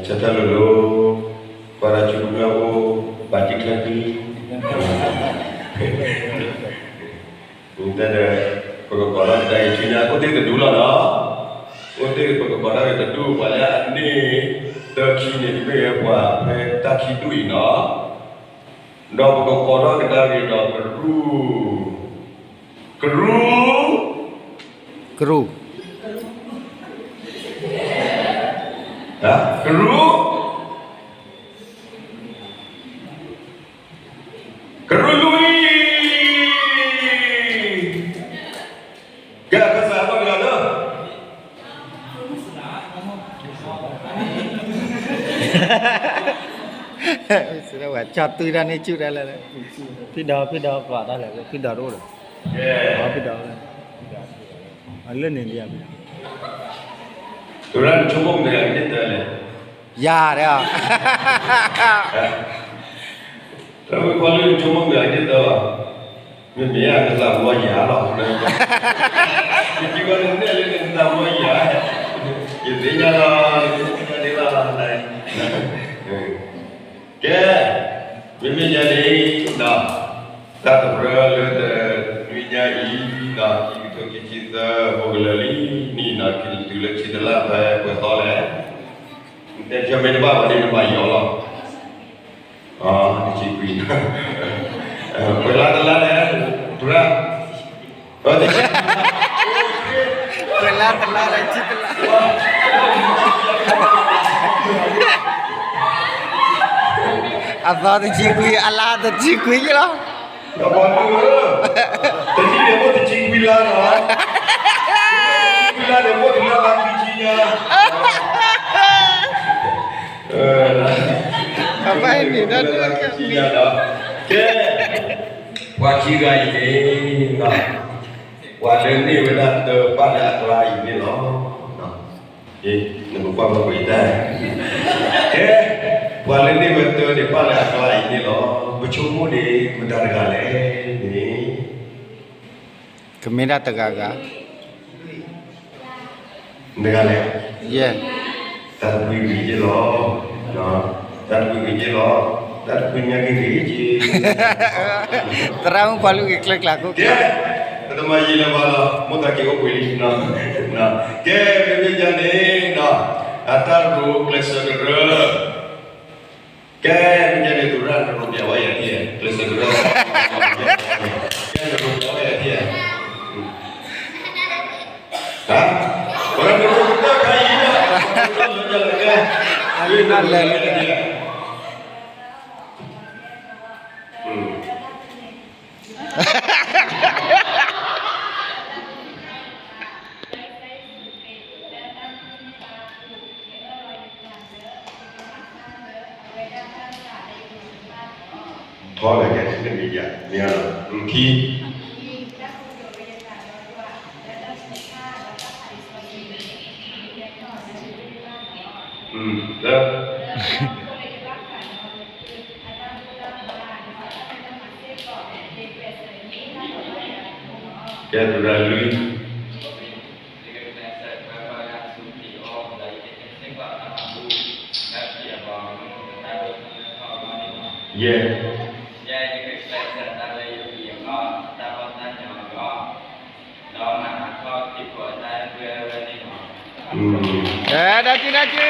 တၢ်လိၤလိၤ, ကွၢ်တၢ်ဆိကမိၣ်အိၣ်, ဘၣ်တံၢ်ချၢတံၢ်, တဲဒီး ပကကိးထီၣ်ကဒါက့ၤဆူညါ အိၣ်သ့ၣ်တဒူလီၤနီၤ, အိၣ်သ့ၣ်ပကကိးထီၣ်က့ၤတဒူ ပှၤလၢအန့ၢ်တၢ်ခံန့ၣ် မ့ၢ်ဝဲပှၤဖဲတၢ်ခံဒူအံၤနီၤ, ဒီးပကကိးထီၣ်ကဒါက့ၤဒီးကရူၢ် ကရူၢ်, ကရူၢ်, ကရူၢ်, ကရူၢ်လွံၢ်, ကဲ အခၢၣ်စး အဘၣ်ကလၤလၢ ကၠီတုတၢ်န့ၣ်ဆူၣ်တၢ်လၢ, ဖံဒီး ဖံဒီးပှၤတၢ်လဲၣ် ဖံဒီးတအိၣ်ဒီး, ဖံဒီး, အလၢန့ၣ်ဒ်, သရၣ်နဆိကမိၣ်မနုၤအဂ့ၢ်ဒ်လဲၣ်, ယၤဒီး သရၣ်မုၣ်ဖီလုၢ်နဆိကမိၣ်မနုၤအဂ့ၢ်ဒ်လဲၣ်, မ့မ့ၢ်ယၤနသးမီယၤလီၤ, ယက့ၤဝဲနနဲၣ်လၢနသးမီယၤ, ယသ့ၣ်ညါလီၤ, ယသ့ၣ်ညါန့ၣ်လီၤ, ကဲ, မ့မ့ၢ်ယၤန့ၣ်ဒီး တၢ်သရၢလၢတနွံညါအံၤဒီး ခံကထိခံဆံသၢ အိၣ်ကလၢာ်လံန့ၣ်ဒီး က့ၤတုၤလၢဆံတလါဖဲပှဲၤသီလဲၣ်, နတဲဖျါမ့ၢ်တဘၣ်ဘၣ်န့ၣ် နမၤယီၤလီၤ, တဆံခွံ, ပှဲၤလါတလါလဲၣ်, သရၣ် ပှဲၤလါတလါလၢဆံတလါ, အသီတဆံခွံ အလါတဆံခွံယဲလီၤ, တနံၣ်န့ၣ်အိၣ်တဆံခွံလါလီၤ, ခွံလါန့ၣ်အိၣ်တုၤလၢလါခံဆံညါ, အဘၣ်န့ၣ်ဒီး လါခံဆံညါဒီး, ကဲ, ပှၤခံဂၤအံၤန့ၣ် ပှၤလၢန့ၢ်ဝဲဒၣ်တၢ်ပာ်လၢအကျါအံၤန့ၣ်လီၤ, နကကွၢ်ဘၣ်ကွံာ်တၢ်, ကဲ, ပှၤလၢန့ၢ်ဝဲတၢ်န့ၣ်ပာ်လၢအကျါအံၤန့ၣ်လီၤ, ပဆိကမိၣ်န့ၣ် မတၤတဂၤလဲၣ်န့ၣ် ကမ့ၢ်ဒၣ်တဂၤဂၤ, တဂၤလဲၣ်, ယဲ, တၢ်တဖုဂ့ၤယဲလီၤ, တၢ်တဖုဂ့ၤယဲလီၤ, တၢ်တဖုညါက့ၤဂ့ၤက့ၤ, သရၣ်မုၣ်ဖီလုၢ်ဂ့ၤကျဲကျါခိၣ်ကျါ, ပတမၤယံာ်လၢၤဘၣ်လီၤ, မိၣ်သးက့ၤအိၣ်ပှဲၤလံ, ကဲ, မ့မ့ၢ်ယၤန့ၣ်ဒီး အတၢ်ရိၤကျဲးစၢးကရၢ ကဲ, မ့ၢ်ယၤန့ၣ် သရၣ် နရိၤပျးဝဲယၤဒ်လဲၣ်, ကျဲးစၢးကရၢ, ကဲ, နရိၤပျးဝဲယၤဒ်လဲၣ်, ဟါ, ပှၤနရိၤကတၢၢ်ခါအံၤ, လၢနလဲၤလၢ ထီၣ်လၢကဲ မ့ၢ်ယၤ မ့ၢ်ယၤလီၤ, ခံ, လၢ ကဲ သရၣ်လွံၢ်, ယဲ, အဲ တၢ်စုတၢ်စု,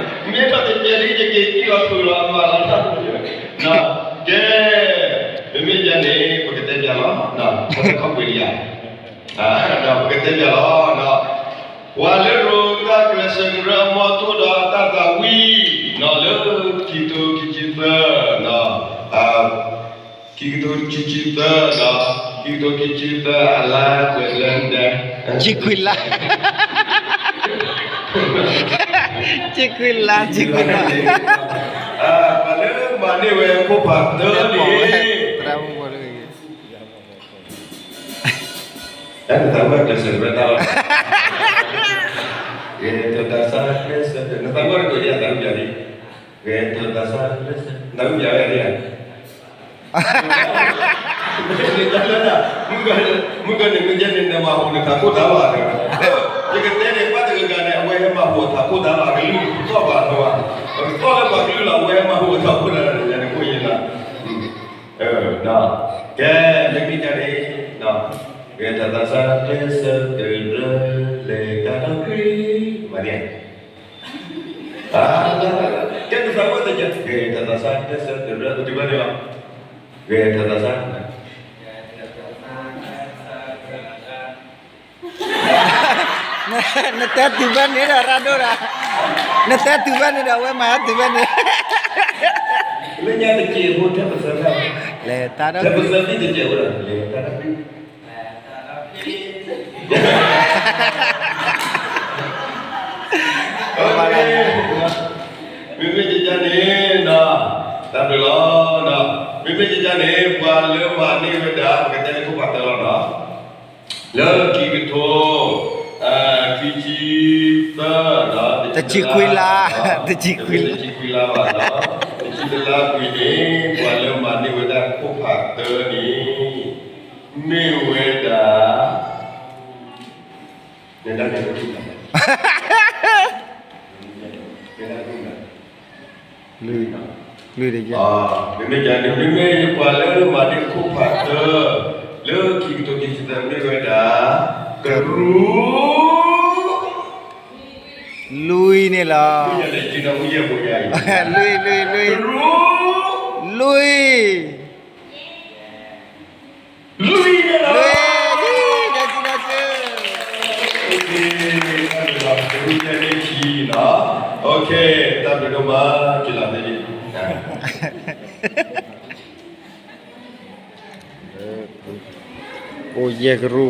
မ့ၢ်ထီၣ်တကဲးဒ်ယက့ၤထံၣ်လီၤထူလီၤအမၤလီၤ, ကဲ, မ့မ့ၢ်ယၤန့ၣ် ပကတဲပျးလီၤ, ပတခီပှ့ၤလံယၤ, ဒီးပကတဲပျးလီၤ, ပှၤလၢရိၤတၢ်ကျဲးစၢးကရၢအမီထိဒီးတၢ်သးဝံၣ်, လၢခံကထိခံဆံသၢ, ခံကထိခံဆံသၢဒီး ခံကထိခံဆံသၢ အလါပှဲၤလၢနဒဲ, ဆံခွံလါ, ဆံခွံလါ, ဆံခွံလါ, ပှၤလၢမၤန့ၢ်ဝဲခိၣ်ဖးတၢ်န့ၣ် သရၣ်မုၣ်ဖီလုၢ်ဂ့ၤ, နသးဝံၣ်ကျဲးစၢးကရၢတၢ်လီၤ, ဂဲၤထၢၣ်တၢ်ဆါကျဲးစၢး, နသးဝံၣ်တကိးယဲၢ်သးဝံၣ်ယၤလံ, ဂဲၤထၢၣ်တၢ်ဆါကျဲးစၢး, နသးဝံၣ်ယၤဝဲဒၣ်ဧါ န့ၣ်တၢ်လၢဒၣ် မုၢ်က မုၢ်ကန့ၣ် မုၢ်ကန့ၣ် နမၤဟူးနထးခိၣ်တၢ်ဘၣ်, ယကတဲန့ၣ် ပှၤတဂၤဂၤန့ၣ် အဝဲဟဲမၤဟူးအထးခိၣ်တၢ်ဘၣ် ကလုၢ်သီၣ်ဘၣ်နီၤဘၣ်, ပကသီၣ်လၢပှၤကလုၢ်လီၤ အဝဲဟဲမၤဟူးအထးခိၣ်တၢ်န့ၣ် ယၤန့ၣ်ကိၣ်ယဲလီၤ, ကဲ မ့မ့ၢ်ဒ်န့ၣ် ဂဲၤထၢၣ်သးစၢ် ကျဲးစၢးကရၢ လဲၤတၢ်ဒီးခရံာ် မၤန့ၣ် ကဲ နသးဝဲတကဲ ဂဲၤထၢၣ်သးစၢ် ကျဲးစၢးကရၢ ပတုၤဘၣ်န့ၣ်လီၤ, ဂဲၤထၢၣ်သးစၢ် နတဲတုၤဘၣ်န့ၣ်ဒီး ရၢ်ဒိၣ်ဒီး, နတဲတုၤဘၣ်န့ၣ်ဒီး အဝဲမၤတုၤဘၣ်န့ၣ်, လၢညါတက့ၢ်ဖိ ထဲပစၢၤတၢ်, လဲၤတၢ်ဒီး ထဲပစၢၤတက့ၢ်ဖိဒီး လဲၤတၢ်ဒီး မ့မ့ၢ်ကကန့ၣ်ဒီး တၢ်ဘျုးလီၤ, မ့မ့ၢ်ကကန့ၣ် ပှၤလၢမၤန့ၢ်ဝဲဒၣ် ပကတဲလၢခိၣ်ဖးတၢလီၤနီၤ, လၢခံကထိ ခံဆံသၢ တဆံခွံလါ, တဆံခွံလါ, တဆံခွံလါဘၣ်နီၤ, တဆံတလါကွံာ်န့ၣ် ပှၤလၢမၤန့ၢ်ဝဲဒၣ်ခိၣ်ဖးတၢန့ၣ် မ့ၢ်ဝဲဒၣ် နဒၣ်လဲာ်တၢ်, လွံၢ်, လွံၢ်တကဲ, မ့မ့ၢ်ယၤန့ၣ် မ့မ့ၢ်ယပှၤလၢမၤန့ၢ်ခိၣ်ဖးတၢ လၢခံကထိခံဆံသၢ မ့ၢ်ဝဲဒၣ် ကရူၢ် လွံၢ်န့ၣ်လီၤ, လွံၢ်, လွံၢ်, လွံၢ်, လွံၢ်, လွံၢ် လွံၢ်န့ၣ်လီၤ, လွံၢ်, တၢ်စံးတၢ်စၢ, တၢ်ဘျုးလီၤ ကရူၢ်ယဲၢ်န့ၣ်ခံနီၤ, တၢ်ဘျုးဒိၣ်မး က့ၤလီၤသ့န့ၣ်, အိၣ်ယဲၢ်ကရူၢ်,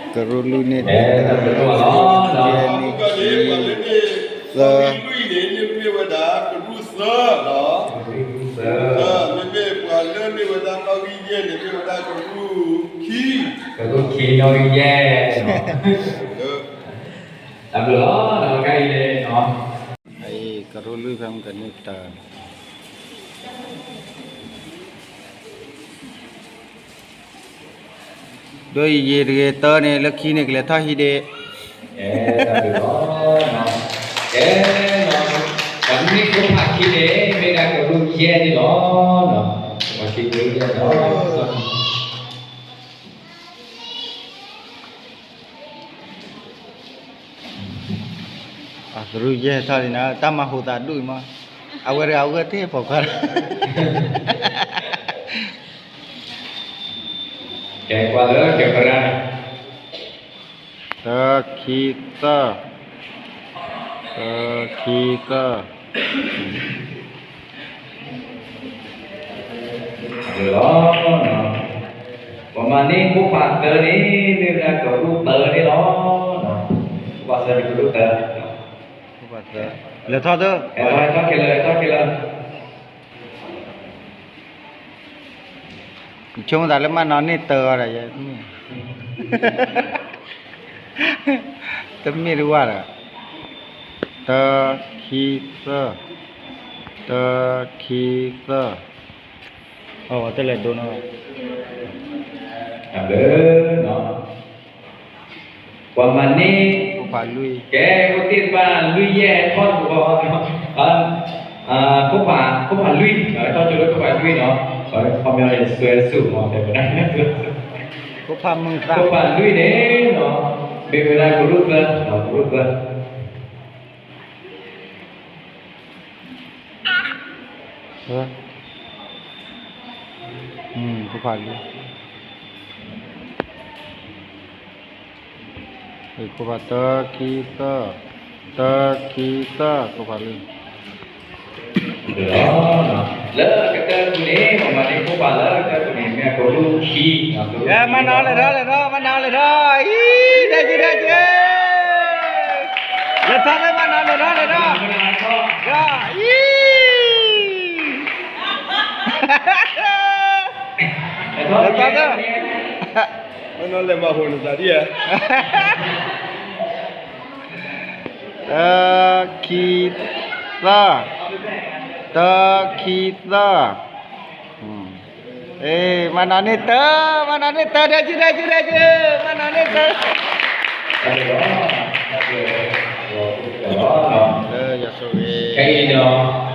ကရူၢ်လွံၢ်န့ၣ်, တၢ်ဘျုးဒိၣ်မးလီၤ, ယဲၢ်န့ၣ်ခံ, သၢ လွံၢ်န့ၣ် မ့ၢ်ဝဲဒၣ် ကရူၢ်သၢလီၤ, မ့မ့ၢ်ပှၤလၢမ့ၢ်ဝဲဒၣ်နီၣ်ဂံၢ်ယဲၢ်န့ၣ် မ့ၢ်ဝဲဒၣ်ကရူၢ်ခံ, ကရူၢ်ခံနီၣ်ဂံၢ်ယဲၢ်, တၢ်ဘျုးလီၤ, တၢ်ဘျုးလီၤ, ကရူၢ်လွံၢ်ဖဲမုၢ်ကန့ၢ်တၢ် ဒီးအံၤယံာ်တဂ့ၤ တၢန့ၣ် လၢခံန့ၣ် ကလဲၤထီၣ်ဟံးဒ့ၣ်, ကဲ, တၢ်မ့ၢ်ခိၣ်ဖးခံန့ၣ် မ့ၢ်ဒၣ်ကရူၢ်ယဲၢ်န့ၣ်လီၤ, ပှၤခံကရူၢ်ယဲၢ်လီၤ. အကရူၢ်ယဲၢ်ထီၣ်ဒံးနၤ တၢ်မၤဟူးသးဒူၣ်အံၤမး, အဝဲတဂၤအဂၢၢ်တ့ၢ်ပိာ်ခွါ, ကဲကွၢ်လၢကဲပရၢန့ၣ်, တၢ ခံ သၢ, တၢ ခံ သၢ. လီၤ, ပှၤမၤန့ၢ်ခိၣ်ဖးတၢန့ၣ် မ့ၢ်ဝဲဒၣ်ကရူၢ်သၢန့ၣ်လီၤ, ခိၣ်ဖးတၢ, လဲၤထီၣ်တၢ်, လဲၤထီၣ်ခဲလၢာ်, လဲၤထီၣ်ခဲလၢာ်. ယဆိကမိၣ်သးလၢမၤနီၣ်န့ၢ်တၢအီၤဒီး ယမ့ၢ်, တမ့ၢ်တဝၢ်ဒီး, တၢ ခံ သၢ, တၢ ခံ သၢ, အဝဲတလဲၤဒိနီၤ, တၢ်ဘျုးနီၤ. ပှၤမၤန့ၢ်, ကဲ, အိၣ်တ့ၢ်တဖၣ်လွံၢ်ယဲၢ်ထီၣ်တပူၤဃီ, ခိၣ်ဖး, ခိၣ်ဖးလွံၢ်, ထီၣ်ကၠိလၢခိၣ်ဖးလွံၢ်နီၤ, ခီပညီန့ၣ် စွဲဆူၣ်မီၤတဲဝဲဒၣ်, ခိၣ်ဖးလွံၢ်န့ၣ်နီၤ, မ့ၢ်ဝဲဒၣ်ကရူၢ်သၢ, ကရူၢ်သၢ. ခိၣ်ဖးလွံၢ်, ခိၣ်ဖးတၢ ခံ သၢ, တၢ ခံ သၢ, ခိၣ်ဖးလွံၢ်. လၢအကတၢၢ်တပူၤန့ၣ် ပှၤမၤန့ၢ်ခိၣ်ဖးလၢအကတၢၢ်တပူၤန့ၣ် မ့ၢ်ကရူၢ်ခံ, မၤနီၣ်လဲၤထီၣ် လဲၤထီၣ် မၤနီၣ်လဲၤထီၣ်, အံၤ တၢ်က့ၤ တၢ်က့ၤ, လဲၤထီၣ်လၢမၤနီၣ်လဲၤထီၣ် လဲၤထီၣ်, အံၤ လဲၤထီၣ်လၢ မၤနီၣ်လဲၤမၤဟူးနသးဒ်ဧါ, တၢ ခံ သၢ, တၢ ခံ သၢ, တၢ မၤနီၣ်န့ၢ်တၢ်, မၤနီၣ်န့ၢ်တၢ်, ဒဲက့ၤ ဒဲက့ၤ ဒဲက့ၤ, မၤနီၣ်န့ၢ်တၢ်, လၢယွၤဆိၣ်ဂ့ၤ, ခဲအံၤဒီး